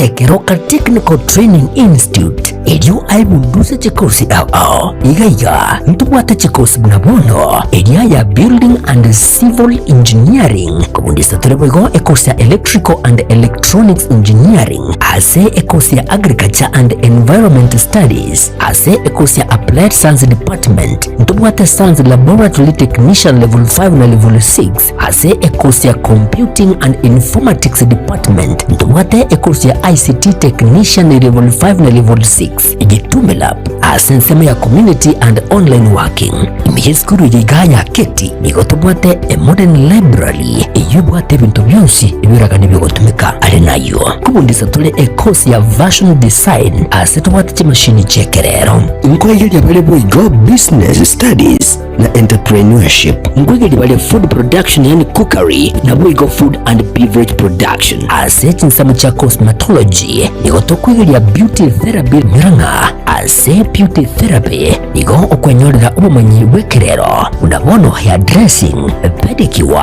Ntobwate Keroka Technical Training Institute erio aebunduse chikosi ao ao. Iga iga ntobwate chikosi buna bono eria ya Building and Civil Engineering, kobundisa tore boigo ekosi ya Electrical and Electronics Engineering, ase ekosi ya Agriculture and Environment Studies, ase ekosi ya Applied Science Department, ntobwate Science Laboratory Technician Level 5 na Level 6, Ase ekosi ya Computing and Informatics Department ntobwate ekosi ya ICT Technician Level 5 na Level 6, Gitume Lab ase ensemo ya Community and Online Working. Ime y'esukuru eye igaa ya Keti nigo tobwate a modern library eyio ebwate ebinto bionsi ebiragane bigotumeka. Are nayio nkobundisa tore ekosi ya Fashion Design ase tobwate chimashini chi'ekerero. Nkoegeria bare boigo Business Studies na Entrepreneurship. Nkoigeria bare Food Production yaani Cookery naboigo Food and Beverage Production. Ase chinsemo chia Cosmetology nigo tokoigeria Beauty Therapy nyora ng'a ase Beauty Therapy nigo okwenyorera obomanyi bw'ekerero buna bono hair dressing, pedicure,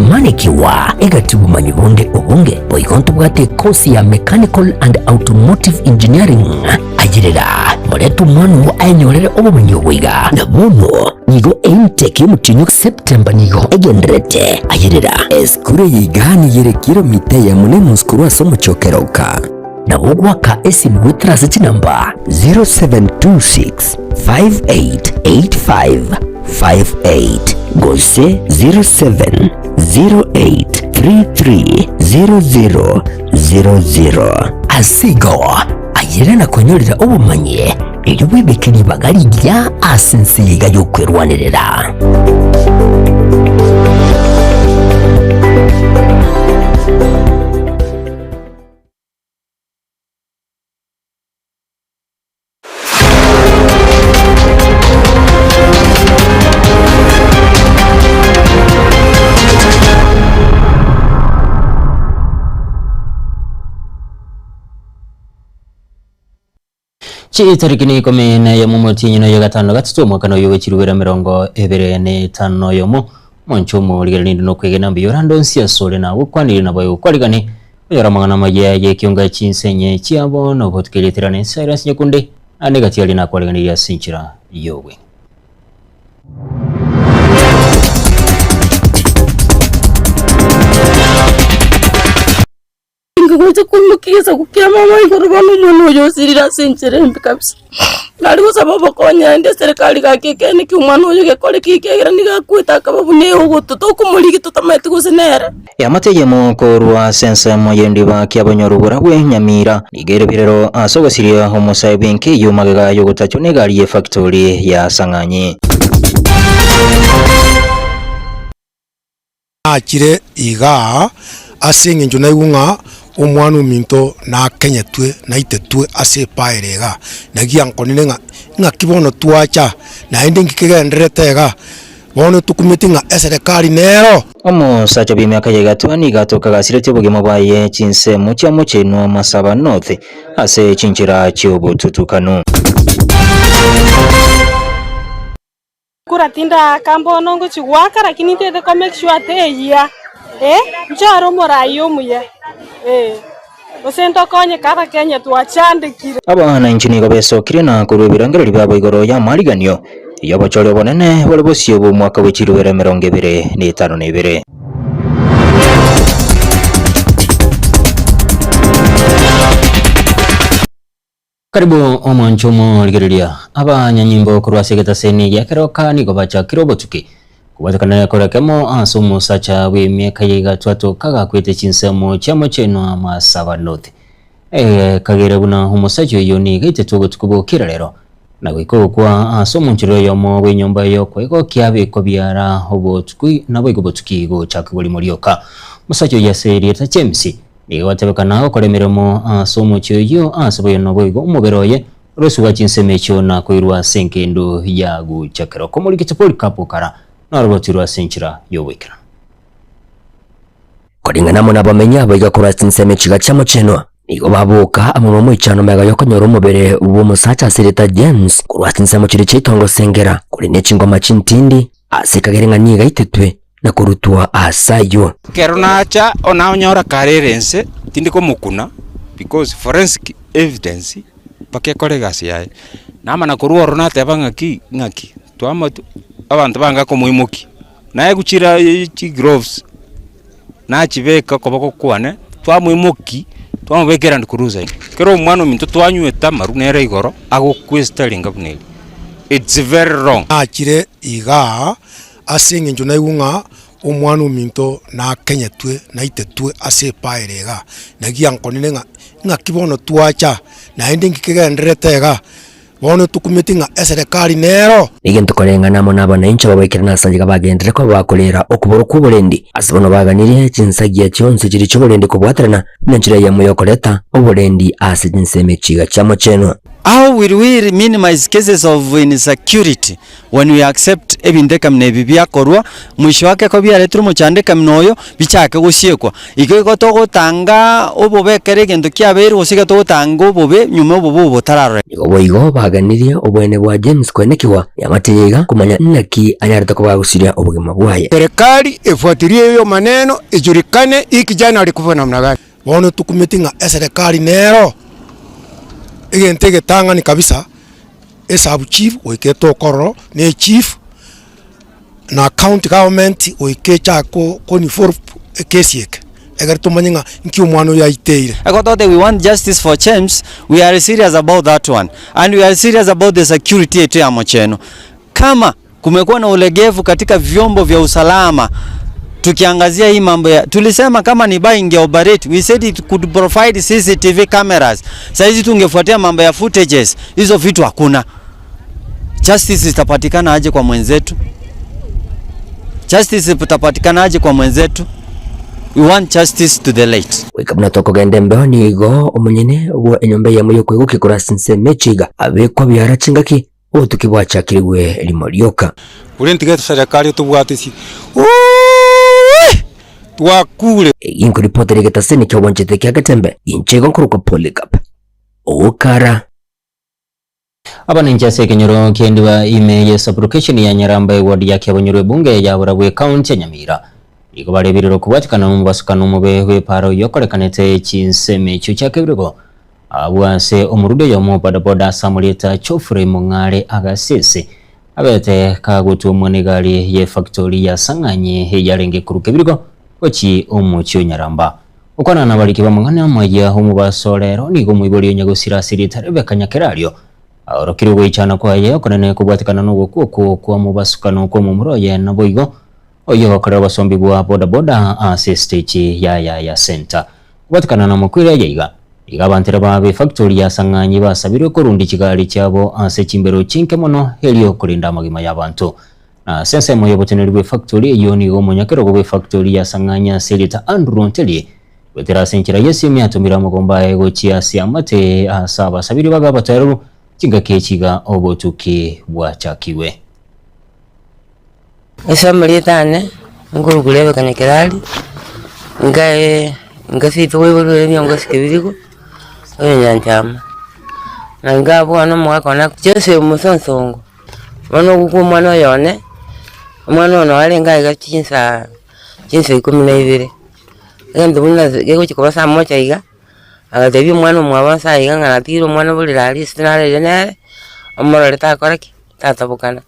manicure egati obomanyi bonde obonge. Boigo ntobwate ekosi ya Mechanical and Automotive Engineering. Ayerera, morete omwana oo aenyorere obomenyi obo iga, na bono nigo eintake y'omotienyi o September nigo egendererete. Ayerera. Esukuru eye iga nigo ere kilomita eyemo na enusu korwa ase omochie o Keroka. Nabo goaka esimu goetera ase chinamba 0726 5885 58 gose 0708 3300 00. Ase igo, ayerera na kwenyorera obomanyi, erio bwebeke ribaga rigiya ase ense eye iga y'okwerwanerera. Chitariki na ikomi na eyemo omotienyi na oyo gatano na gatato omwaka na oyo bwe chirubera emerongo ebere na etano na oyomo omonche omorigereria ninde nokwegena mbuya orande onsi asore na gokwanire nabo egokwarigani onyore amang'ana amaya y'ekionga chinsenye chiabo na obotuko eriaterane Cyrus Nyakundi naende egati aria nakwariganirie ase enchera y'obweng'e. Inche gocha koimokia egesaku kia mama igoro bono omwana oyo osirire ase enchera embe kabisa. Nare gosaba obokonyi naende eserekari gaki ekeene ki omwana oyo gekore ki ekiagera nigo akwete akaba buna eogoto tokomorigia totamanyeti gose nere. Eamate eyemo korwa ase ensemo y'endiba ki'abanyoru borabwe Nyamira nigo ere birero ase ogosiria omosae bw'enka eyio magega y'ogotachwa n'egari y'efactori ya Sang'anyi. Nachire igaa ase engencho naigwe ng'a omwana ominto nakenyetwe, naitetwe ase epaere igaa, naki giankonire ng'a ng'aki bono twacha, naende nki kegendererete igaa, bono tokumeti ng'a eserekari nero. Omosacha bw'emiaka ya igatwa nigo atoka agasiretie obogima bwaye chinsemo chia Mochenwa Masaba North ase chinchera chi'obotutukanu. Kura tindaaka mbono ngochia goaka lakini ntete ko make sure teyia eh, nchore omorai omuya eh, gose ntokonyeke abakenya twachandekire. Abananchi nigo besokirie na korua ebirengererio biabo igoro y'amariganio y'obochori obonene bore bosio bw'omwaka bwe chirubere emerongo ebere na etano na ebere. Karibu omwancho omorigereria. Abanyanyimbo korwa ase egetaseni gia Keroka nigo bachakire obotuki kobwatekana nekora ekemo ase omosacha bw'emiaka ya igatwa atoka gakwete chinsemo chia Mochenwa Masaba North. Ekagera buna omosacha oyio nigo aitetwe obotuko bwa kerero na goika ogokwa ase omonchorero oyomo bw'enyomba y'okwegokia abekwa biara obotuko naboigo obotuki gochakigwa rimo rioka. Omosacha oyio ase erieta James Nigo gwatebekana gokora emeremo ase omochie oyio ase boyio naboigo omobere oye orosigwa chinsemo echio na koirwa ase engendu ya gochakera okomorikete Polycarp Okara noro gotirwa ase enchera y'oboikeranu. Koreng'ana amo nabamenyi abaiga korwa ase chinsemo echiga chi'amochenwa, nigo baboka amo nomoichano magega y'okonyora omobere bw'omosacha ase erieta James korwa ase chinsemo chiria chiaitongo Sengera, kore ne chingoma chintindi, ase ekagera ng'a nigo aitetwe na korutwa aase ayio. Ekero nacha, onanyora kare ere inse, tindi komokuna. Because forensic evidence mpaka ekore egasi yaye. Namana korwa ororo nateba ng'aki ng'aki twama abanto banga komoimokia, naye chira chigloves nachibeka okoboko kwane, twamoimoki twamobeka eland cruiser ime. Ekero omwana ominto twanywete amarwa nere igoro agokwa esitaringa buna eria, it's very wrong. Nachire igaa ase eng'encho naigwe ng'a omwana ominto nakenyetwe, naitetwe ase epaera igaa, naki giankonire ng'a ng'aki bono twacha, naende nki kegendererete igaa, bono tokumeti ng'a eserekari nero. Egento koreng'ana amo nabananchi ababaikire ase iga bagenderere koba bakorera okoboro kw'oborendi, ase bono baganirie chinsagia chionsi chiria chi'oborendi kobwaterana nenchera eyemo y'okoreta oborendi ase chinsemo echiga chi'amochenwa. How will we minimize cases of insecurity when we accept ebinto ekamina ebi biakorwa, mwisho wake ko biaretirwe omochando ekamina oyo, bichake gosiekwa. Igo igo togotanga obobe ekero egento kiabeire gose iga togotanga obobe nyuma obobe obo botararoreka. Nigo boigo baganirie obwene bwa James koenekigwa neamate iga komanya naki anyarete koba agosiria obogima bwaye. Serikali efuatilie hiyo maneno ijulikane hii kijana alikufa namna gani. Bono tokumeti ng'a eserekari nero egento egetang'ani kabisa, esub chief goika etoke ororo, na echief, na county government goika echake ko ko-involve ekesi eke, ekero tomanye ng'a nki omwana oyo aiteire. Ekero togoteba we want justice for James, we are serious about that one and we are serious about the security yetu ya Mocheno. Kama kumekuwa na ulegevu katika vyombo vya usalama tukiangazia hii mambo ya tulisema kama ni ba inge operate we said it could provide CCTV cameras. Saizi tungefuatia mambo ya footages, hizo vitu hakuna. Justice itapatikana aje kwa mwenzetu? Justice itapatikana aje kwa mwenzetu? We want justice to the late. Goika buna tokogenda embeo nigo omonyene bwa enyomba eyemo y'okoigokigwa korwa ase ensemo echiga abekwa biara chingaki Obotuki bwachakirigwe rimo rioka. Buri ntige serikali etobwatisi uuii twakure. Ginkoripotera egetaseni ki'obwanchete kia Getembe, inche igo nkorokwa Polycarp Okara. Abananchi ase ekenyoro ki'endiba ime ye sub-location ya Nyaramba eward ya Kiabonyoru ebunge ya Burabwo ecounty ya Nyamira nigo barebirire okobwatikana nomobasukano omobe bw'epaaro oyio okorekanete chinsemo echio chia Kebirigo Abwo ase omorundi oyomo o bodaboda ase amarieta Geoffrey Mong'are Agasese abete kagotwomwa negari ye factori ya Sang'anyi eyarenge koruka ebirigo gochi omochie o Nyaramba. Gokwana nabariki b'amang'ana amaya omobaso rero nigo omoibori o nyagosira ase erieta Rebecca Nyakerario aorokire ogoichana kwaye okonene kobwatekana nogokwa okwo kwa mobasukano kw'omomura oye naboigo oyio ogokorera obosombi bwa bodaboda ase estage ya Yaya Centre. Kobwatekana namokwire aya iga, Iga abantereba b'efactori ya Sang'anyi basabirwe korundia chigari chiabo ase chimbero chinke mono erio korinda amagima y'abanto. Na ase ensemo y'oboteneneri bw'efactori eyio nigo omonyakerogo bw'efactori ya Sang'anyi ase erieta Andrew Ronteri goetera ase enchera y'esimi atomire amagomba aye gochia ase amate ase abasabiri babe abatoereru chingaki echi iga obotuki bwachakigwe. Ase amarieta ane, nkorokwa Rebecca Nyakerari, nkae nka seito koiborwa emiongo ase kebirigo, oyo Nyanchama. Na inga bono omogaka one Joseph Musonsongo, bono ogokwa omwana oyo one, omwana oyo noo arenge aiga chinsaa chinsa ikomi na ibere, egento buna gegochia koba saa moja iga, agatebia omwana omwabo ase aiga ng'a natigire omwana borere aria ase nararire nere, omorore takora ki? Tatabokana.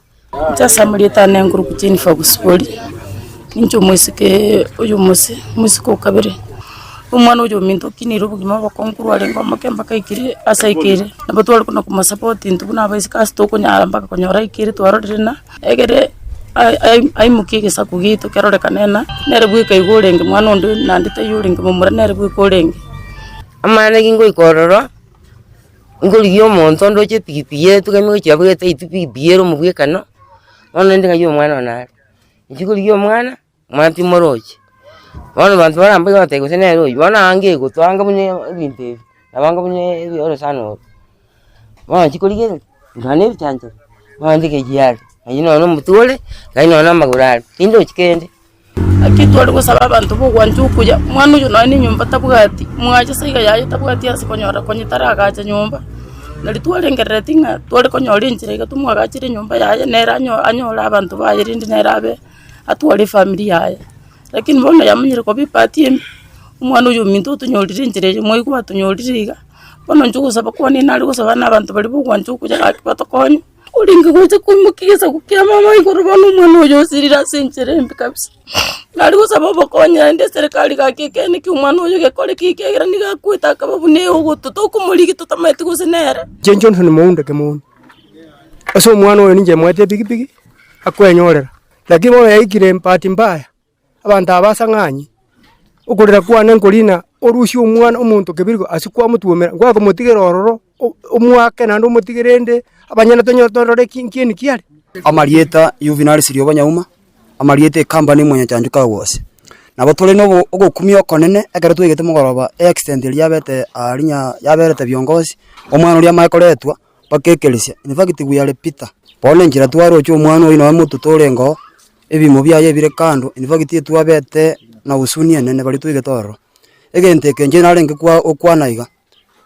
Inche ase amarieta ane nkorokwa Jennifer Bosibori, ninche omoiseke oyo omose, omoiseke o kabere. Omwana oyo ominto okinire obogima obokong'u korwa arenge omoke mpaka aikire ase aikeire. Nabo tware kona komosupport intwe buna abaiseke ase tokonyara mpaka konyora aikire twarorire ng'a egere aimokie egesaku giaito kerorekane ng'a nere bweka igo orenge mwana onde naende taiyo orenge momura nere bweka orenge. Amang'ana gingoika ororo. Nkorigia omonto ondoche epikipiki ere togende gochia abwo gete epikipiki ere omobwekano, bono rende ng'ai omwana one are. Inche korigia omwana, omwana timorochi. Bono abanto barambe iga bagotebi gose nere oyio, bono ange egotwanga buna ebinto ebi, nabo anga buna ebi orosana oro. Bono inche korigereria, nkarora na ebichancharo, bono ndike eyio are, ayio nonye na omotwe ore, naende nonye na amagoro are, tindochi kende. Naki tware gosaba abanto b'ogwancha okuya, omwana oyo nonya nenyomba tabwati, mwache ase iga yaye tabwati ase konyora konya taragacha nyomba. Nari twarengerereti ng'a tware konyora enchera iga tomwagachere enyomba yaye nere anyo anyore abanto baye rende nere abe atware efamiri yaye. Lakini bono yamanyire koba ebahati embe, Omwana oyo ominto otonyorire enchera eye mwaigwa atonyorire iga, bono inche ogosaba kwane nare gosaba na abanto baria bogwancha okuya gaki batokonye, orenge gocha koimokia egesaku kia mama igoro bono omwana oyo osirire ase enchera embe kabisa. Nare gosaba obokonyi naende eserekari gaki ekeene ki omwana oyo gekore ki ekiagera nigo akwete akaba buna eogoto tokomorigia totamanyeti gose nere. Inche Johnson Mounde Kemoni, ase omwana oyo ninche moete epikipiki, akwenyorera, lakini bono yaikire bahati mbaya. Abanto aba asang'anyi, okorera kwane nkorina orusie omwana omonto kebirgo ase kwamotwomera, gwakomotigera ororo omwake naende omotigere ende, abanyene tonyore torore ki nkieni kiare. Amarieta Yuvinali Sirioba Nyauma, amarieta ekambani Mwenyachanju Car Wash. Nabo tore na obo ogokumia okonene ekero twaigete mogoroba eaccident eria yabete aria nya yaberete viongozi, omwana oria amanye koretwa mpaka ekeresia, in fact we are bitter. Bono enchera twaroche omwana oyio nonye motuto orenge oo, ebimo biaye ebire kando, in fact etwabete na huzuni enene baria twaigete ororo. Egento eke inche narenge kwa gokwana iga,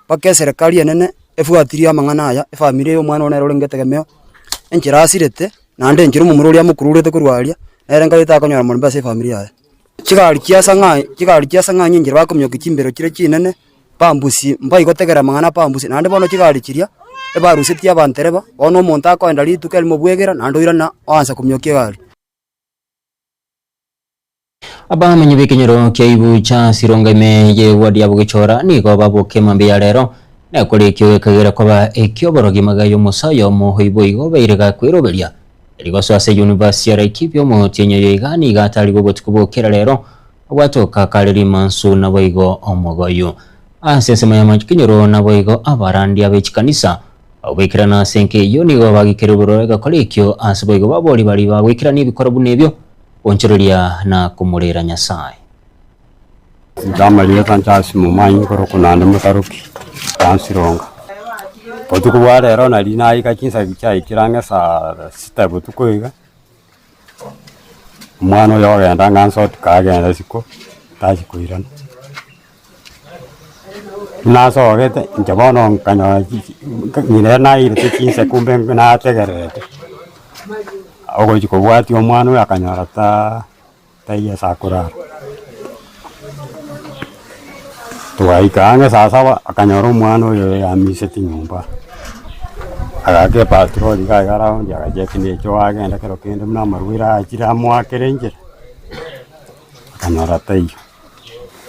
mpaka eserekari enene efuatirie amang'ana aya, efamiri ya omwana one nere orenge etegemeo, enchera asirete, naende enchera omomura oria amokururete korwa aria, nere nkaete akonyora morembe ase efamiri yaye. Chigari chia sang'ai chigari chia sang'ai enchera bakominyokia chimbero chire chinene, pambusi mbaigotegera amang'ana pambusi, naende bono chigari chiria, ebarusetie abantereba, bono omonto akoenda rituko erimo bwegera naende oirana oansa kominyokia egari. Abamenyi b'ekenyoro kia Ibucha Sironga ime ye ward ya Bogichora nigo babokia mambia ya rero nekore ekio gekagera koba ekioborogi magega y'omosayo omohoi boigo baire gakweroberia erigoso ase University ya Laikipia omotienyi oyo iga nigo atarigwe obotuko bokera rero Ogwatoka kare rimansu naboigo omogoyu. Ase ensemo y'amakenyoro naboigo abarandia be chikanisa bagoikerana ase enka eyio nigo bagikera obororo egekora ekio ase boigo babori baria bagoikerania ebikoro buna ebio gonchoreria na komorera Nyasae. Inche amarieta Charles Momanyi nkorokwa naende Motaroki Ansironga. Botuko bwa rero nari naika chinsa chiaikire ang'e saa sita botuko iga. Omwana oyo ogenda ng'a nsotika agende isiko, tachi koirana. Buna asogete, inche bono nkanyora chi ng'ina ere nairete chinsa kumbe nategererete, ogochi kobwatia omwana oyo akanyora taa taiyo ase akorara. Twaika ang'e saa saba, akanyora omwana oyo yamiseti nyomba, agaaka epatrol iga iga round agacheki na echoo agenda kero kende buna amarwaire achire amoakere enchera, akanyora taiyo.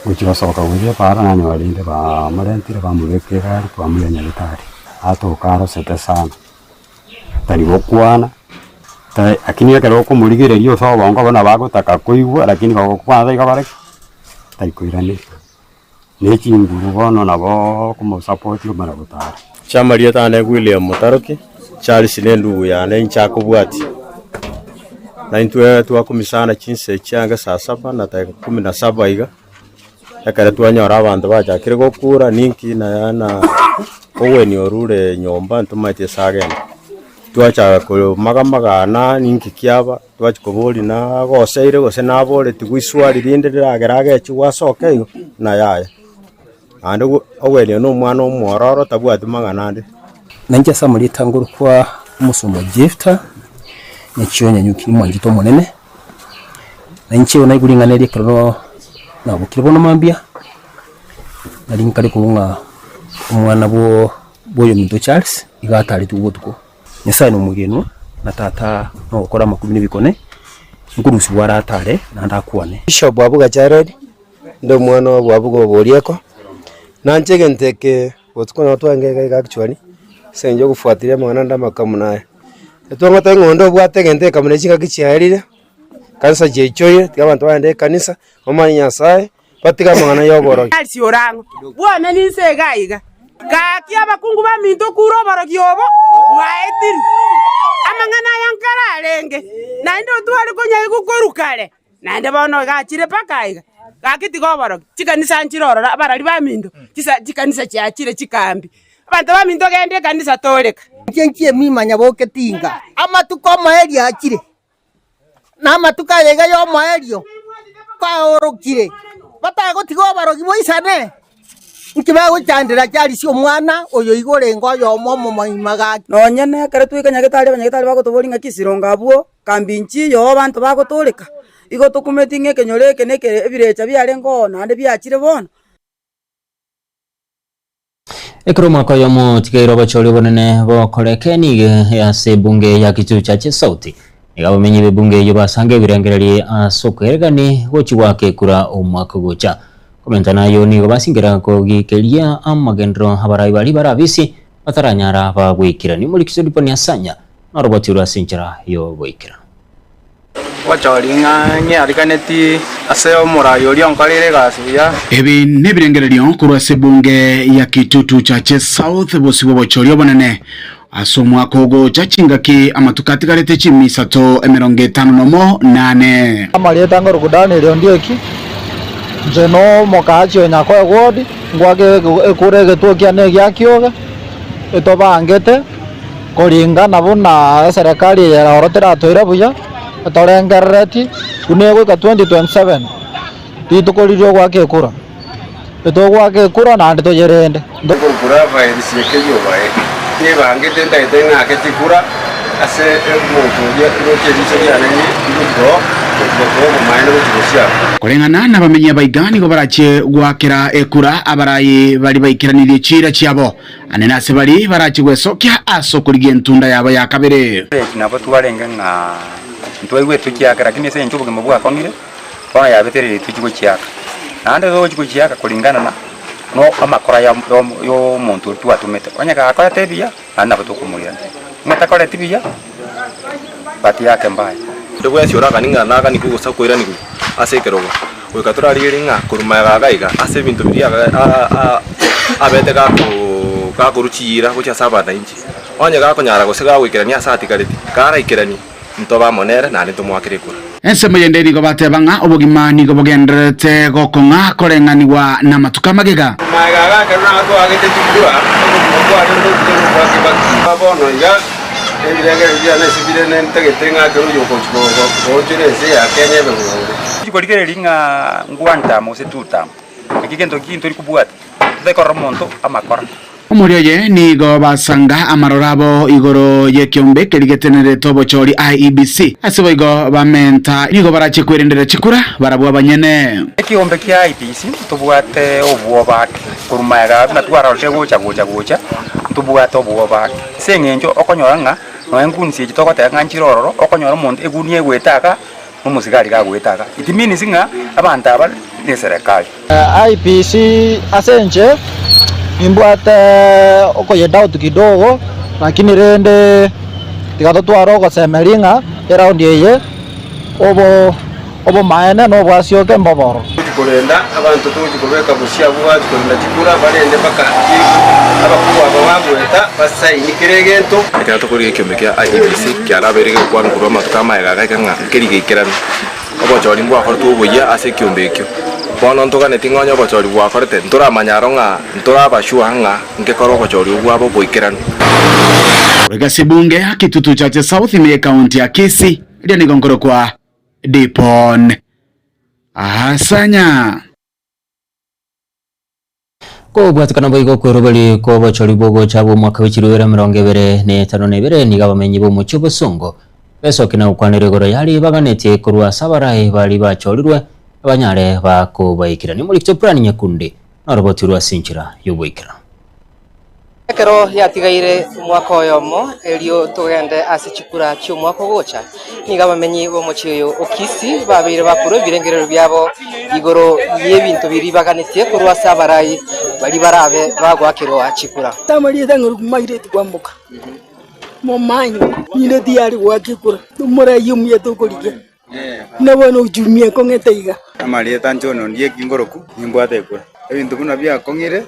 Gochia gosoka gochia epara nanyora rende bamorentire bamobeka egari twamoira nyagetari, atoka arosete sana. Tari gokwana, ta lakini ekero okomorigereria ase obongo obo nabo agotaka koigwa lakini kogokwana tari kobara ki? Tari koiraneria. Na echinguru bono nabo okomosapoti omana gotara. Chiamarieta ane William Mutaroki, Charles ne endugu yane inche akobwatia. Na intwe twakumisana chinsa echiange saa saba na dakika kumi na saba iga. Ekero twanyora abanto bachakire gokura ninki na na ogwenia orure nyomba ntomaeti ase agende. Twachaka komagamagana ninki kiaba, twachia koboria nagoseire gose naboretigwe iswari rinde riragere agechigwe asoke igo, na yaya. Naende ogwenia na omwana omwororo tabwati mang'ana ande. Nainche ase amarieta ngorokwa omosomba Jefta, Nyachio Nyanyuki omwanchete Omonene. Na inche naigure ring'ana eri ekero nabokire bono mambia, nari nkare korwa ng'a omwana bwo bwoyominto Charles iga ataretwe botuko. Nyasaye nomwegenwa, na Tata nogokora amakubi na ebikone, nkorusigwa are atare naende akwane. Bishop Abuga Jared, inde omwana o Bwabuga Oborieko, nanche egento eke botuko nabo twarenge iga iga actually, ase eng'encho yogofuatilia amang'ana ande amakamu naye. Etwang'ata ng'a onde obwate egento ekamo ne chingaki chiaerire, kanisa chiaichoire, tiga abanto bagende ekanisa, bamanye Nyasaye, batige amang'ana ya oborogi. Charles Orang'o, Bwana ninse iga iga. Gaki abakungu baminto kura oborogi obo bwaetirwe. Amang'ana aya nkare arenge, naende otware konyaigwa korwa kare. Naende bono iga achire mpaka aiga, gaki tiga oborogi, chikanisa nchire ororo, abarari baminto, chisa chikanisa chiachire chikambi. Abanto baminto genda ekanisa toreka. Inche nchiemimanya boke tinga, amatuko omoerio achire, na amatuko aya iga y'omoerio kwaorokire, batagotiga oborogi boisane. Inki bagochandera Charles omwana oyo iga orenge oyomo omomoima gaki. Nonya nekero twaika nyagetari, abanyagetari bagotoboria ng'aki sironga abwo, kambi nchiyo abanto bagotoreka. Igo tokumeti ng'a ekenyoro eke na ekere ebirecha biarenge oo naende biachire bono. Ekero omwaka oyomo otigaire obochori obonene bokoreke nigo ase ebunge ya Kitutu Chache South nigo abamenyi b'ebunge eyio basange ebirengererio ase okoeregani gochia goaka ekura omwaka ogocha. Komenta nayio nigo basingera kogikeria amagenderero abarai baria bare abisi bataranyara bagoikerania. Omorikisi Odiponi Asanya noroboti rwe ase enchera y'ogoikeranu. Gochori ng'a ng'eariganeti ase omorai oria onkoreire egasi buya. Ebi nebirengererio korwa ase ebunge ya Kitutu Chache South bosio bw'obochori obonene ase omwaka ogocha chingaki amatuko atigarete chimisato 51 nane. Amarieta ngoruku Daniel Ondieki, inche no omokaachi o Nyakoe Ward, ngwake ekura egetuo kiane egia Kioge, etobangete. Koringana buna eserekari eye ero teratoire buya, etorengerereti buna egoika 2027 rituko riria ogoaka ekura, etogoaka ekura naende toyerende. Nkorokura abaerisia keriobae, nebangete ntagete ng'ake chikura ase omonto oria roche eriso riane rigochia gotoa obomaene gochia gosiakwa. Koreng'ana nabamenyi abaiga nigo barachie goakera ekura abarai baria baikeranirie chiira chiabo. Anene ase baria barache gwesokia ase okorigia entunda yabo ya kabere. Eki nabo twarenge ng'a ntwaigwete tochiaka lakini ase eng'encho obogima bwakong'ire, bono yabetereire tochie gochiaka. Naende togochia gochiaka kulingana na no amakora ya ya omonto oria twatomete, onye gakorete ebiya, naende nabo tokomoirania, onye takoreti buya, bahati yake mbaya. Onde bwensi oraganie ng'a naganigwe gose akoiranigwe ase ekerogo, goika torarigererie ng'a korwa magega iga iga ase ebinto biria abete gakorwa chiira gochia ase abananchi, onye gakonyara gose gagoikerania ase atigareti, karaikeranie, ntobe amo nere naende ntomoakere ekura. Ensemo yende nigo bateba ng'a obogima nigo bogendererete gokong'a koreng'anigwa namatuko amagega. Magega iga ekero natwagete chikura, obogima bwarenge obuya nobwa kebaki. Bono iga Ebirengererio biane ase bire nintagete ng'a ekero oyogochia goonchora ense ya Kenya ebe boronge. Chikorigereria ng'a one term gose two term, eki gento ki ntori kobwata, totari korora omonto amakora. Omoria oye nigo basanga amaroro abo igoro y'ekeombe keria getenerete obochori IEBC. Ase boigo bamenta nigo barache kwerendera chikura barabwo abanyene. Ekeombe kia IEBC ntobwate obwoba ake korwa magega buna twarorire gocha gocha gocha ntobwate obwoba ake. Ase eng'encho okonyora ng'a nonya engunsi echi togoteba ng'a nchire ororo, okonyora omonto egunia egoeta iga, na omosigari gagoeta iga. It means ng'a abanto aba na eserekari. IEBC ase inche nimbwate okoyedoubt kidogo lakini rende tiga totware ogosemeria ng'a eraundi eye obo. Obomaene na obwasioke mboboro. Togochia korenda abanto, togochia kobeka bosio abwo bagochia korenda chikura, barende mpaka abakuru aba bagoeta basaini kera egento. Ekero tokorigia ekiombe kia IEBC kiarabeire gegokwanwa korwa amatuko amaega agaika ng'a nkeri geikeranu, obochori mbwakoretwe oboyia ase ekiombe ekio. Bono ntoganeti ng'a onye obochori bwakorete ntoramanya aro ng'a ntoraba sure ng'a nkekore obochori obwo bwabo oboikeranu. Korwa ase ebunge ya Kitutu Chache South ime y'Ekaunti ya Kisii, eria nigo nkorokwa Dipon Asanya. Kobwatekana boigo okweroberi kw'obochori bw'ogocha bw'omwaka bw'echiruera 22 nigo abamenyi b'omochie obosongo besokia na gokwanera igoro yaria baganetie korwa ase abarai baria bachorirwe abanyare bakobaikerania. Omorikito Brian Nyakundi noroboti rwe ase enchera y'oboikeranu. Ekero yatigaire omwaka oyomo erio togende ase chikura chi'omwaka ogocha, nigo abamenyi b'omochie oyo o Kisii babeire bakorua ebirengererio biabo igoro y'ebinto biria baganetie korwa ase abarai baria barabe bagoakerwa chikura. Tamariete ng'a maireti kwamboka momanyi ninde tiyari goaka ekura omorai omuya tokorigia buna bono uchumi ekong'ete iga. Amarieta inche one Ondieki nkoroku, nimbwate ekura. Ebinto buna biakong'ire,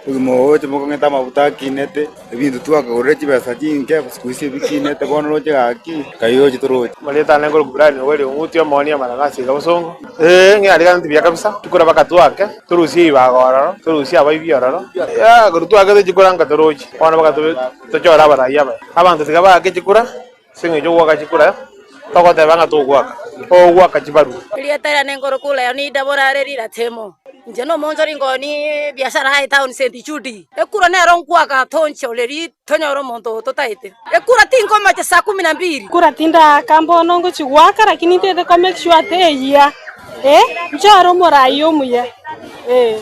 obogima obo boche bokong'ete amafuta akinete, ebinto twakagorire chibesa chinke siku hizi ebikinete bono roche gaki, kai roche toroche. Amarieta ane nkoroku Brian Oweri Ong'uti omoonia amananasi iga bosongo. Ee, ng'e aria gante buya kabisa, chikura baka twake, torusie ribaga ororo, torusie abaibi ororo, yaa korwa twakete chikura nka toroche, bono baka tobe tochore abarai abaya. Abanto tiga baake chikura. Ase engencho y'ogoaka chikura, togoteba ng'a togoaka, ogoaka chibarua. Erieta riane nkorokwa Leonida Borare Riratemo. Inche nomonchori nkoonie ebiashara aye etown St Jude. Ekura nero nkwaka tonchoreri tonyore omonto oo totaete. Ekura tinkomocha saa kumi na mbili. Kura tindaaka mbono ngochia goaka lakini ntete ko make sure teyia eh, nchore omorai omuya eh,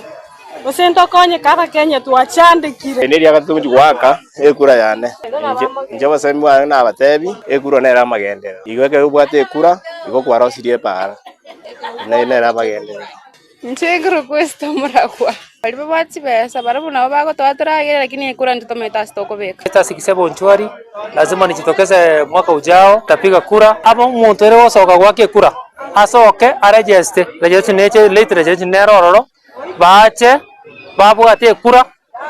gose ntokonyeke abakenya twachandekire. Eri neria gatato ngochia goaka ekura yane. Inche inche obosemi bwane nabatebi, ekura nere amagenderero. Igo ekero obwate ekura, igo kwarosirie epaara, nere nere amagenderero. Inche nkorokwa Esther Omoragwa. Baria babwate chibesa barabwo nabo bagotoa toragere lakini ekura intwe tomaete ase tokobeka. Ase Kisebo Onchwari, lazima nijitokeze mwaka ujao, nitapiga kura. Aba omonto ere gosoka goaka ekura, asoke aregeste, registration neche late registration nere ororo, baache babwate ekura.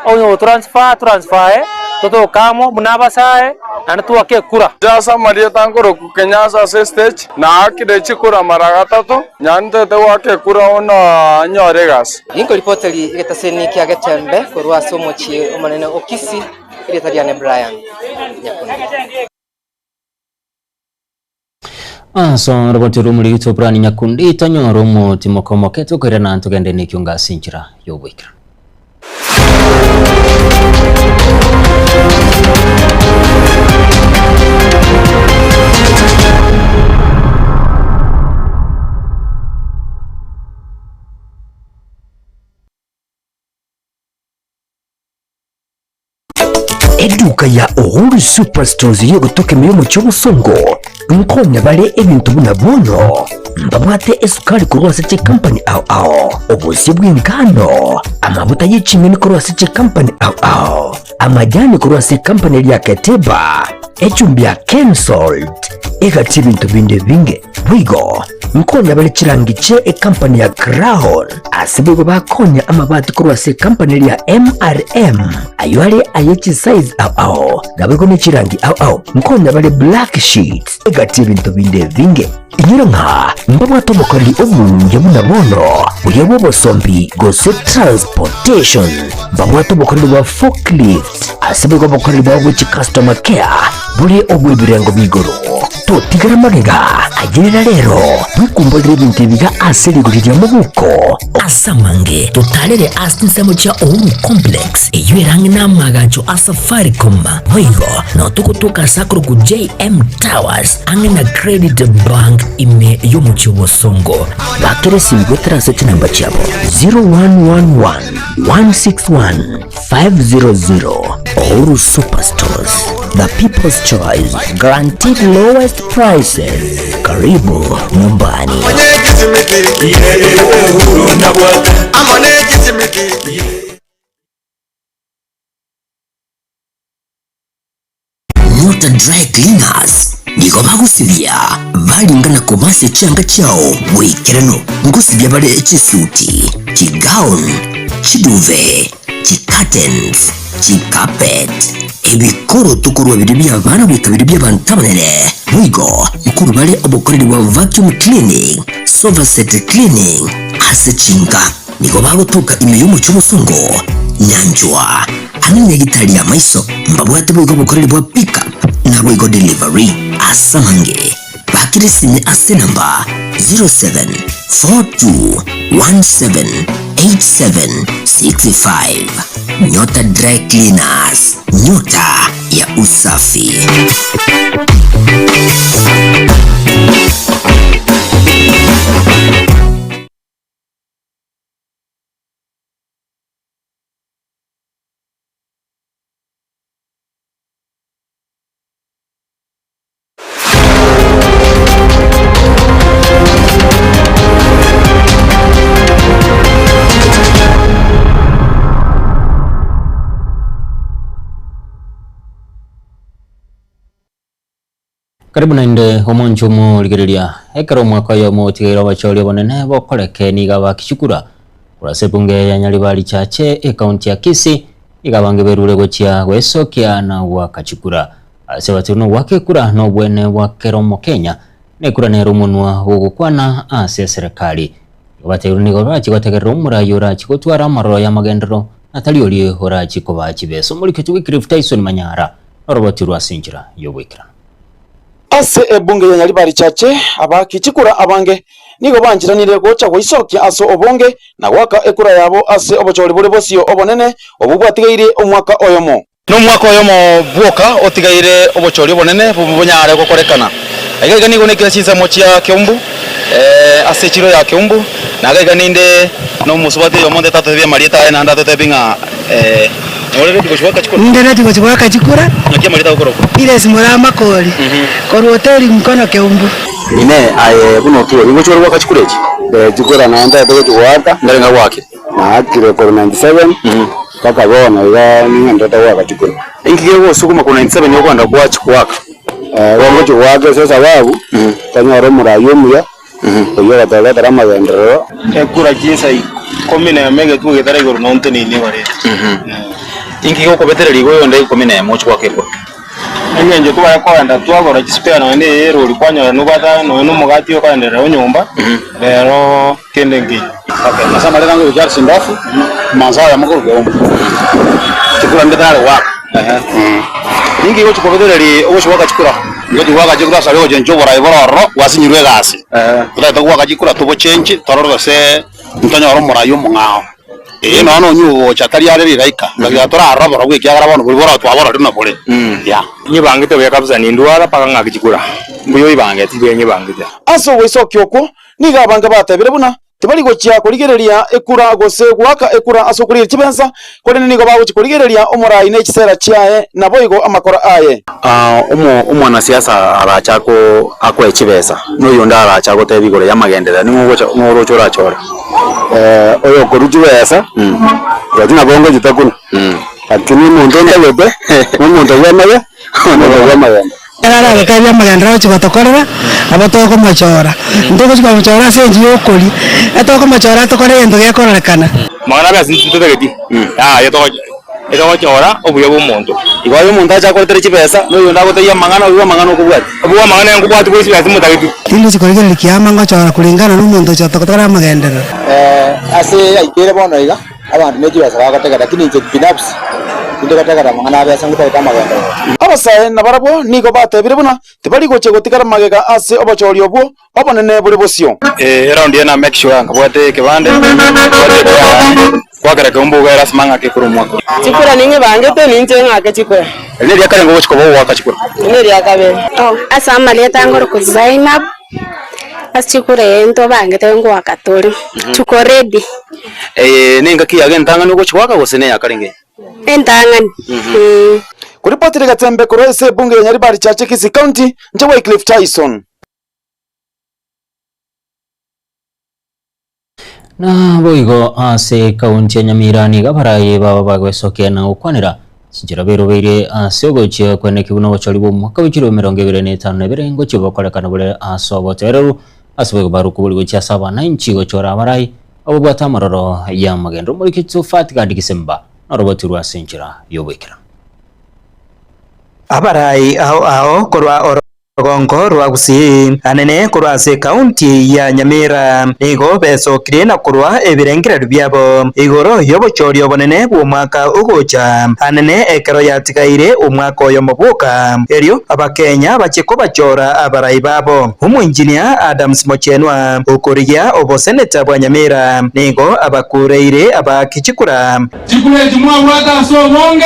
Onye ogotransfer, transfer totoke amo buna abasae, naende twake ekura. Ase amarieta nkorokwa Kenyatta ase estage, naakire chikura mara gatato, nyantete goaka ekura bono nyore egasi. Ninkoripoteri egetaseni kia Getembe korwa ase omochie omonene o Kisii, erieta riane Brian Nyakundi. Ase oroboti rw'omorito Brian Nyakundi tonyore omotimoko omoke tokoirana togende nekionga ase enchera y'oboikeranu. Eduka ya Uhuru Superstores y'ogotoka ime y'omochie obosongo nkonya bare ebinto buna bono mbabwate esukari korwa ase chikampani ao ao, obosie bw'engano, amabuta ye ching'eni korwa ase chikampani ao ao, amajani korwa ase ekampani eria Keteba, echumbi ya Kensalt, egati ebinto binde ebinge. Boigo nkonya bare chirangi chie ekampani ya Crown, ase boigo bakonya amabati korwa ase ekampani eria ya MRM, ayio are aye chisize ao ao, naboigo ne chirangi ao ao. Nkonya bare black sheets, egati ebinto binde ebinge. Inyora ng'a mbabwate obokoreri obuya buna bono, buya bw'obosombi gose transportation. Mbabwate obokoreri bwa forklift, ase boigo obokoreri bwabo bwe chicustomer care bore obw'ebirengo b'igoro. Totigara magega, ayerera rero, bwekumborere ebinto ebiga ase rigori ria mobuko. Ase amange, totarere ase chinsemo chia Uhuru Complex, eyio ere ang'e n'amaagacho a Safaricom. Boigo, nao togotoka ase akorokwa JM Towers, ang'e na Credit Bank ime y'omochie o Bosongo. Bakera esimi goetera ase chinamba chiabo 0111 161 500 Uhuru Superstores, the people's choice, guaranteed lowest prices. Karibu nyumbani. Nyota Dry Cleaners nigo bagosibia baringa na kobasa chianga chiao boikeranu. Ngosibia bare chisuti, chigown, chiduve, chicurtains, chicarpet, ebikoroto korwa biria bi'abana goika biria bi'abanto abanene. Boigo nkorwa bare obokoreri bwa vacuum cleaning, sofa set cleaning ase chinka. Nigo bagotoka ime y'omochie obosongo, nyanchwa, ang'e nyagitari y'amaiso, mbabwate boigo obokoreri bwa pick up naboigo delivery. Ase amange, bakire esime ase enamba 0742178765. Nyota Dry Cleaners, nyota ya usafi. Karibu naende omonche omorigereria, ekero omwaka oyomo otigaire obochori obonene bokoreke nigo abakichukura korwa ase ebunge ya Nyaribari Chache ekaunti ya Kisii nigo abange berure gochia goesokia na goaka chikura. Ase batiri nogoaka ekura nobwene bwa kera omokenya na ekura nere omonwa bw'ogokwana ase eserekari. Nigo batebirie nigo barachie gotegerera omorai orachie gotwara amaroro y'amagenderero na tari oria orachie kobaa chibesa. Omorikoti Wycliffe Tyson Manyara noroboti rwa ase enchera y'oboikeranu. Ase ebunge ya Nyaribari Chache, abaaki chikura abange nigo bancheranire gocha goisokia ase obonge na goaka ekura yabo ase obochori bore bosio obonene obwo bwatigairie omwaka oyomo. Nomwaka oyomo bwoka otigaire obochori obonene bonyare gokorekana. Iga iga nigo naikire chinsemo chia Keumbu, ase echiro ya Keumbu, na iga iga ninde nomosubati oyomo ntete atotebie amarieta aye naende atotebie ng'a nore ready gochia goaka chikura. Ninde ready gochia goaka chikura. Naki amarieta agokorokwa? Grace Muramakori, korwa hoteli Mkono Keumbu. Inee, aye buna otuo, nigo ochia ore goaka chikura echi? Chikura nabo ntagete gochia goaka. Nkarenga goakire? Naakire korwa 97 mpaka bono iga ning'enderete goaka chikura. Inki kegosukuma korwa 97 okogenda goachia goaka? Igo ngochia goaka ase esababu, tonyore omorai omuya, oyio ogotoretera amagenderero. Ekura chinsa ikomi nemo egetuo getara igoro na onteneine igoro ere. Inki gegokobetereria igo oyonde ikomi nemo ochie goaka ekura? Engencho tware kogenda twagora chispare nonya na erori kwanyora nobwate nonya na omogati okoenderera onyomba, rero kende nkeiyo. Okay, ase amareta ngoika Charles Ndofu, omonso oyomo korwa Keumbu. Chikura nde tayari goaka. Ninki gochi kobetereria ogochi goaka chikura? Ngochi goaka chikura ase aria ogochencha oborai bore ororo gwasinyirwe egasi. Totagete goaka chikura tobochenche torore gose ntonyore omorai omong'ao. Ee nonya nonye ogocha tari are rilaika, gaki torarora borobwo ekiagera bono boria bororo twabororire buna bore. Yeah. Nyebangete buya kabisa nindwara mpaka ng'ake chikura. Mbuya oibangete, mbuya nyebangete. Ase ogoisokia okwo nigo abange batebire buna tibari gochia korigereria ekura gose goaka ekura ase okorigereria chibensa, korende nigo bagochia korigereria omorai ne chisera chiaye, naboigo amakora aye. Omwanasiasa arache akoe chibesa, na oyonde arache agotebie igoro y'amagenderero, ning'o ogocha ng'o oroche orachore? Oyokorwa chibesa, rirorio nabo ngochitakuna, lakini omonto ontagete, na omonto bw'amaye, omonto bw'amagenderero. Ekero aragotebie amagenderero agochia gotokorera, nabo tokomochora. Ntogochia komochora ase enchera ya okoria, etokomochora atokore egento gekororekana. Amang'ana abe ase ntotageti, yaya etogochora obuya bwa omonto. Igo aye omonto ache akoretere chibesa, na oyonde agotebie amang'ana, oyio amang'ana okobwatia. Obwo amang'ana nkobwatia bwa chibesa timotageti. Tindochi korigereria kiama ngochora kulingana nomonto ocha gotokora amagenderero. Ase aikeire bono iga, abanto ne chibesa bagotegera, lakini inche binafsi tindigotegera amang'ana a besa ngotagete amagenderero. Abasae nabarabwo nigo batebire buna tibari gochia gotigara magega ase obochori obwo obonene bore bosio. Eraundi eye na make sure nkabwate ekebande, nkabwate ekura yane, gwakera keumbu iga erasima ng'ake ekura omwaka oyo. Chikura ning'ebangete ninche ng'ake chikura. Eri neria kare ngogochia koba ogoaka chikura. Eri neria kabere. Ase amarieta angore Zainab, ase chikura eye ntobangete ngoaka tore, tuko ready. Eye nengaki yago entang'ani ogochia goaka gose neya kare engiya? Entang'ani. Koripotire Gatembe korwa ase ebunge ya Nyaribari Chache Kisii County, inche Wycliffe Tyson. Naboigo ase ekaunti ya Nyamira nigo abarayi baba bagwesokia na gokwanera chinchera berobeire ase ogochia kweneki buna obochori bw'omwaka bw'echiro 2052 ngochia bokorekana bore ase obotoereru ase boigo barukubori gochia ase abananchi gochora abarayi ababwate amaroro y'amagendo. Omoriki Tsofat Gad Gisemba norobotirwe ase enchera y'oboikeranu. Abarai ao ao korwa orogongo rwa Gusii, anene korwa ase ekaunti ya Nyamira, nigo besokirie na korwa ebirengererio biabo igoro y'obochori obonene bw'omwaka ogocha, anene ekero yatigaire omwaka oyomo bwoka, erio Abakenya bachie kobachora abarai babo. Omoinjinia Adams Mochenwa, okorigia oboseneta bwa Nyamira, nigo abakureire abaaki chikura. Chikura echi mwabwate ase obonge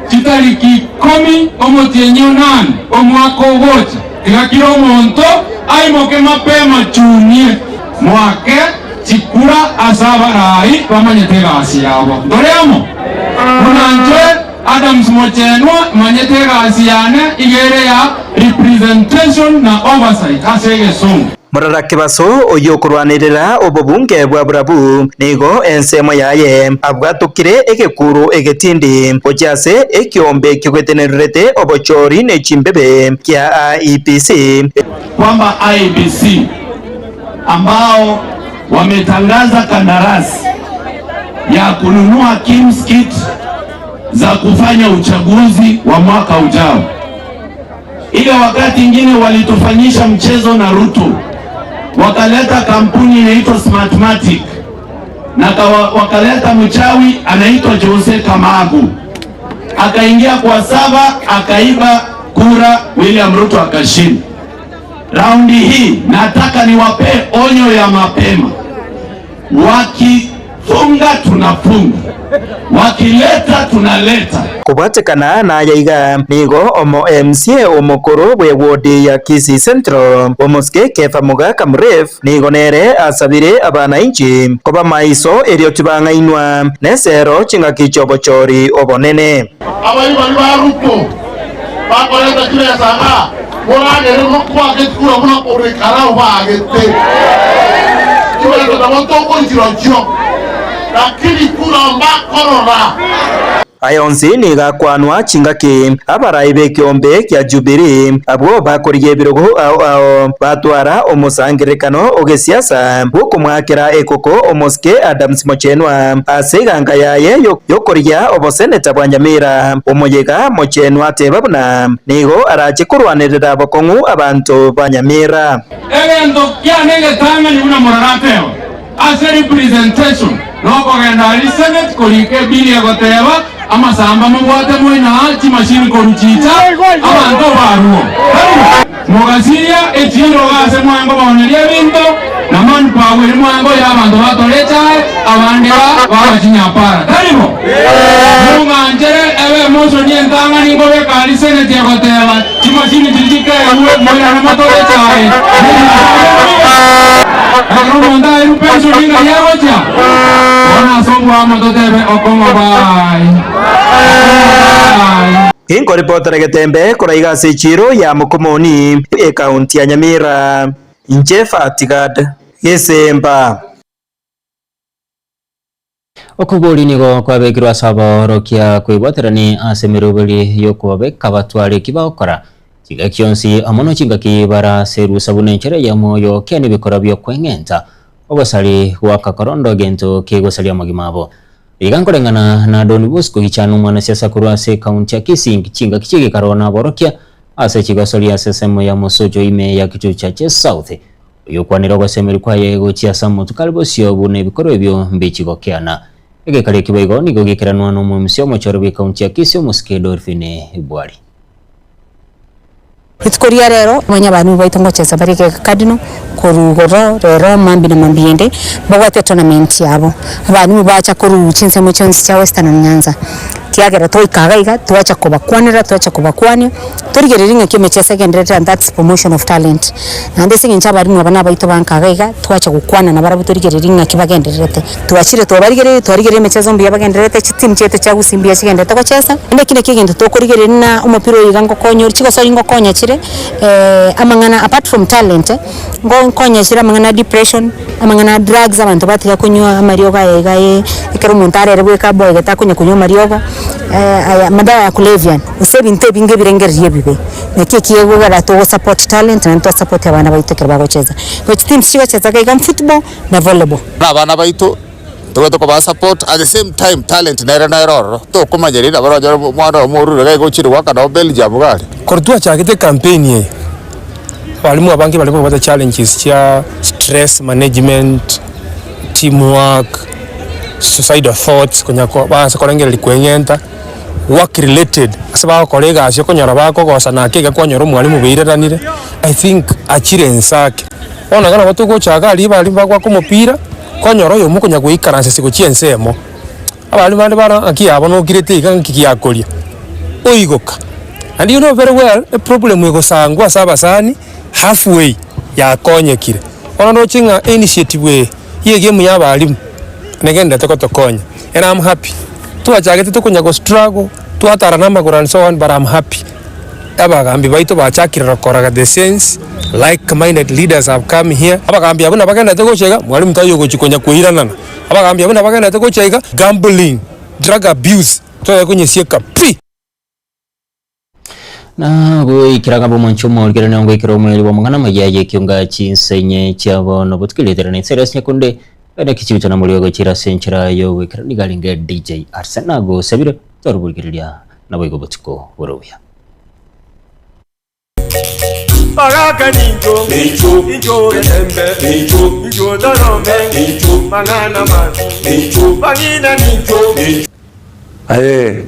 chitariki ikomi omotienyi onane omwaka ogocha, tiga kera omonto aimoke mapema chunie moake chikura ase abarai bamanyete egasi yabo. Ntore amo? Buna inche Adams Mochenwa manyete egasi yane iga ere ya representation na oversight ase egesongo. Morara Kebaso oyio okorwanerera obobunge bwa Burabu nigo ensemo yaye abwatokire egekuru egetindi gochia ase ekiombe kegwetenererete obochori ne chimbebe kia IEBC. Kwamba IEBC ambao wametangaza kandarasi ya kununua KIMS kit za kufanya uchaguzi wa mwaka ujao. Ile wakati ingine walitufanyisha mchezo na Ruto, wakaleta kampuni inaitwa Smartmatic na wakaleta mchawi anaitwa Jose Kamagu, akaingia kwa saba akaiba kura, William Ruto akashinda. Raundi hii nataka niwapee onyo ya mapema, wakifunga tunafunga, wakileta tunaleta. Kobwatekana naya iga, nigo omo MCA omokoro bwe ward ya Kisii Central omosike Kefa Mogaka Muref nigo nere asabire abanainchi koba maiso erio tibang'ainwa nesero chingaki chiobochori obonene. Abaibori ba Ruto bakoreta chibesa ng'a moragere mokwake chikura buna ore Karau baagete chibesa nabo tokori chirochio lakini kura mbakorora. Aya onsi nigo akwanwa chingaki abarai b'ekeombe kia Jubilee abwo bakorigia ebirogo ao ao batwara omosangererekano o gesiasa bw'okomoakera ekoko omosike Adams Mochenwa ase eganga yaye y'okorigia oboseneta bwa Nyamira. Omoyega Mochenwa ateba buna nigo arache korwanerera bokong'u abanto ba Nyamira. Egento kiane egetang'ani buna moraratebe ase representation nokogenda aria senate korika ebill egoteba amasamba mobwate moina aa chimashini korwa chicha abanto barwo. Tari Mogasiria echiiro ase mwango baonerie ebinto, na manpower ere mwango y'abanto batore echae, abande ba baba chinyapara. Tari bo? Mong'anchere ebe emotion entang'ani nkobeka aria senate egoteba chimashini chiria chikeerwe moirane motore echae. Ekero omonto aerwe pension ng'ai agochia? Bono ase oboamo totebe okong'o bye. Okong'o bye. Inkoripotera getembe koraiga ase echiiro ya Mokomoni, ekaunti ya Nyamira. Inche Fatigad Gesemba. Okobori nigo kwabekirwe ase abaorokia kwebwaterani ase emeroberi y'okobabeka batware eki bagokora chingaki chionsi amo ne chingaki bare ase erusa buna enchera eyemo y'ogokeania ebikora bi'okweng'enta obosari goaka korondo egento kegosaria amagima abo. Iga nkoreng'ana na Don Bosco Gichana omwanasiasa korwa ase ekaunti ya Kisii chingaki chi'egekaro naborokia ase chigosori ase esemo ya Mosocho ime ya Kitutu Chache South oyokwanire ogosemeria kwaye gochia ase amotuko are bosio buna ebikorwa ebio mbichigokeana. Egekaro eki boigo nigo gekeranwa n'omwemisia omochoro bw'ekaunti ya Kisii omosike Dolphine Bwari. Rituko ria rero omanye abalimu baito ngochesa bare egeka cardinal korwa igoro rero mambia na mambia ende mbabwate etournament yabo. Abalimu bacha korwa chinsemo chionsi chia western na nyanza kiagera twaika iga iga twacha kobakwanera twacha kobakwania torigererie ng'aki emecheso egendererete and that's promotion of talent. Naende ase eng'encho abalimu aba nabaito ba nka iga iga twacha gokwana nabarabwo torigererie ng'aki bagendererete. Twachire twabarigereire twarigereire emecheso mbuya bagendererete, chitimu chiaito chia gusii mbuya chigendererete gochesa, naende eki nakio egento tokorigereria buna omopira oyo iga ngokonya ore, chigosori ngokonya chire amang'ana apart from talent, ngo nkonya chire amang'ana a depression, amang'ana a drugs abanto batiga konywa amariogo aya iga ye ekero omonto arere bweka aboegete akonya konywa amariogo, aya madawa ya kulevya, gose ebinto ebinge ebirengererio ebibe. Naki ekiegogera togo support talent naende twa support abana baito ekero bagochesa. Igo chiteams chigochesa iga iga football. na volleyball. Buna abana baito tobwate kobaa support at the same time talent nere nere ororo tokomanyereri nabo oranyore omwana oyomo orure iga iga ochire goaka nabo Belgium iga aria. Korwa twachagete ecampaign eye, abalimu abange baria babwate challenges chia stress management, team work, suicidal thoughts konya ko baansa korengereria kweng'enta, work related, ase bagokora egasi okonyora bakogosana ake iga kwanyora omwalimu baireranire, I think achire inse ake. Bono iga nabo togochaka aria baria bagoaka omopira, kwanyora oyomo okonya goikaransa ase gochia ensemo, abaria bande bare ng'aki yabo nokirete iga ng'aki giakoria, oigoka. And you know very well, eproblem egosangwa ase abasani half way yakonyekire. Bono ndoche ng'a einitiative eye ya egame ya abalimu negendererete gotokonya and I'm happy. Twachagete tokonya go struggle, twatara na amagoro and so on but I'm happy. Abagambi baito bachakire rokoraga the sense like minded leaders have come here. Abagambi abwo nabagenderete gocha iga, mwalimu taiyo ogochia konya koiranana. Abagambi abwo nabagenderete gocha iga, gambling, drug abuse, toye konyesieka pi! Na goikera ng'a bomonche omorigerania ngoikera omoerio bw'amang'ana amaya y'ekionga chinsenye chiabo nobotuko rietera na ensere ase nyakunde bene kichibicho na morio gochira ase enchera y'ogoikera nigo arenge DJ Arsene nagosabire toroborigereria naboigo obotuko bore obuya. Bagaka nincho, incho getembe, incho torome, mang'ana mabi, bang'ina nincho. Aye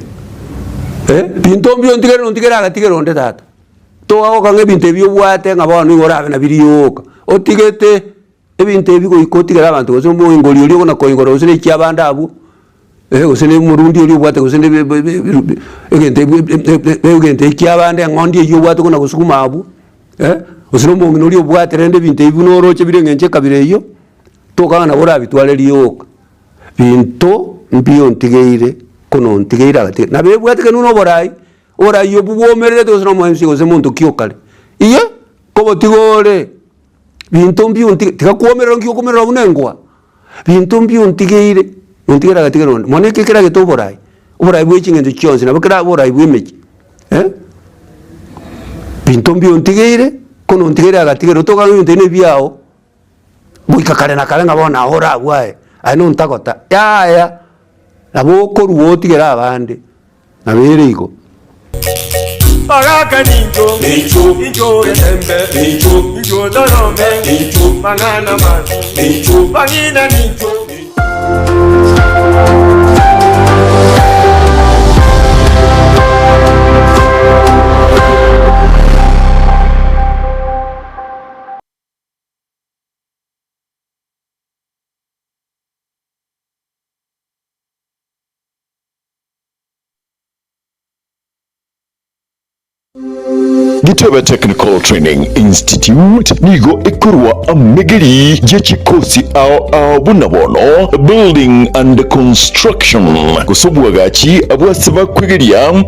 eh, binto mbio ontigere nontigere agatigera onde tata. Togagoka ng'a ebinto ebi obwate ng'a bono nigo orabe nabirioka, otigete ebinto ebi goika otigere abanto gose omoingori oria okona koingora gose na echiabande abwo, gose na omorundi oria obwate gose na egento egento ekiabande eng'ondi eywo obwate okona gosuguma abwo, gose na omong'ina oria obwate rende ebinto ebi buna oroche bire eng'encho ekabira eywo, tokanga nabo orabitware rioka. Binto mbiyo ntigeire, kono ntigeire agatiga. Nabo ebwate kende buna oborai, oborai obwo bwomererete gose na omoemsi gose monto ki okare. Iye, kobotiga ore, binto mbiyo ntige tiga kwomerera nki okomerera buna engwa. Binto mbiyo ntigeire, nontigere agatigera onde. Mono eke keragete oborai, oborai bwe ching'encho chionsi nabo kerabe oborai bwa emechie eh. Binto mbiyo ntigeire, kono ntigeire agatigera otoka ng'a ebinto ebi nebiago. Goika kare na kare ng'a bono aye ore agwo aye, aye nontagota, yaya, nabo okorua otigere abande, nabo ere igo. Bagaka nincho, nincho, nincho getembe, nincho, nincho torome, nincho, mang'ana mabi, nincho, bang'ina nincho. Gitebe Technical Training Institute nigo ekorwa amegeri ye chikosi ao ao buna bono Building and Construction, gose obwagachi bw'ase bakwegeria.